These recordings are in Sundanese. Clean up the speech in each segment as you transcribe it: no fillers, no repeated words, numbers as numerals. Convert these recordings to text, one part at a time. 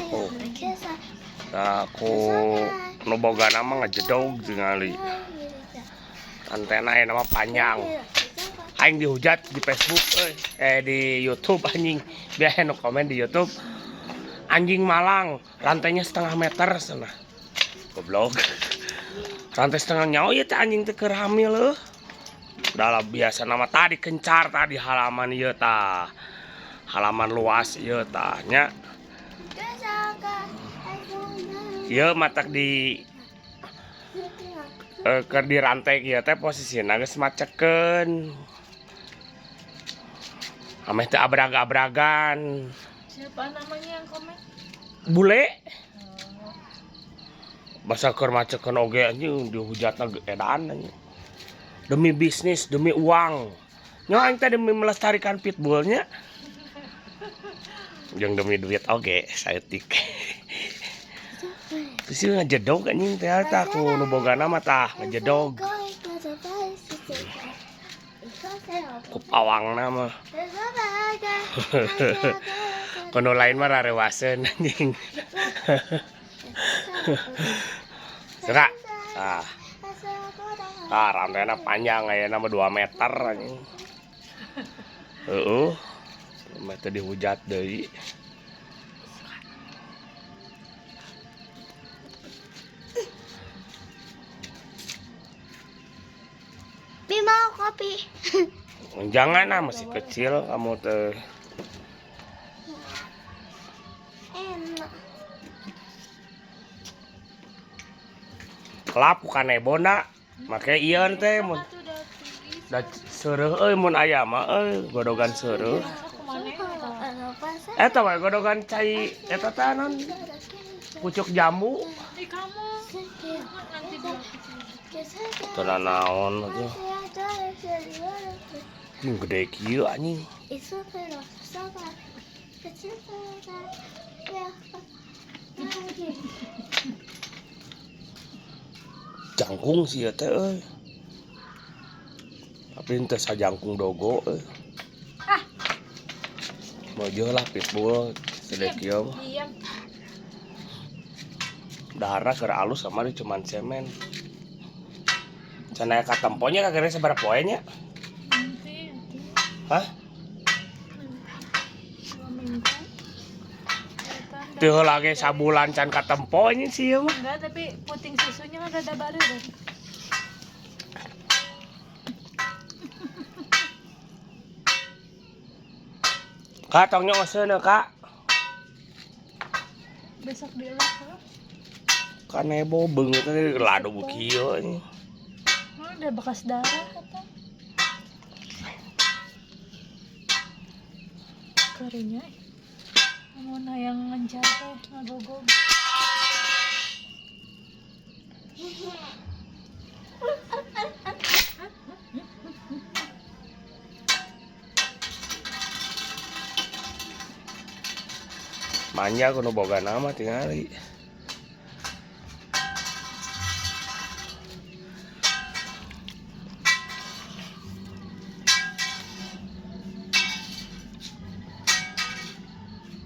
Oh. Nah, ku nu bogana mah ngejedog tingali. Antena aya nama panjang. Aing dihujat di Facebook euy, di YouTube anjing. Biar nu komen di YouTube. Anjing Malang, rantainya setengah meter cenah. Goblok. Rantai setengah nyawa ya teh anjing teh keur hamil euy. Udah lah biasa nama tadi kencar tadi halaman ieu tah. Halaman luas ieu tah nya. Ieu matak di keur dirantai kieu teh posisina geus macekeun. Ameh teu abrag-abragan. Siapa namanya yang komen? Bule. Basa keur macekeun oge anjing dihujatna edan anjing. Demi bisnis, demi uang. Nya aing teh demi melestarikan pitbullnya. Jeung demi duit oge saeutik. Terus sih ngejedog anjing teh tah ku nu bogana mah tah ngejedog. Ku pawangna mah. Kono lain mah rarewaseun anjing. Suka. Ah. Ah, rantainya panjang ayeuna mah 2 meter anjing. Heeh. Meh teu dihujat deui. Bi mau kopi. Jangan ah, masih kecil kamu teh. Enak. Kelap bukan ebona. Make ieu teh mun da seureuh euy mun aya mah euy godogan seureuh. Eta mah godogan cai eta teh naon? Pucuk jambu. Ih, kamu nanti dia Teu naon atuh. Anjing gede kieu anjing. Jangkung sih ya teh euy. Tapi henteu sajangkung dogo euy. Mojo lah pitbull gede kieu mah. Diam. Daharna keur alus kamari cuman semen. Cenah katemponya kagak sabaraha poe nya? Nanti. Hah? 2 minggu. Teu heula ge sabulan can katempo nya sih ieu mah. Enggak, tapi puting susunya kan rada baru kan. Kak, tong nyoseun Kak. Besok dielak kok. Kanebo beungeut teh lado kieu anjing. Oh, ada bekas darah atau? Karunya. Mun hayang ngencar teh ngagogog. Manja kudu boga nama tingali.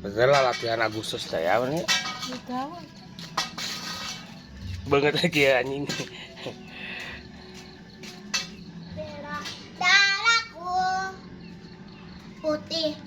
Betul lah latihan Agustus teh ya ini. Nggak tahu. Banget lagi ya anjing. Darahku putih.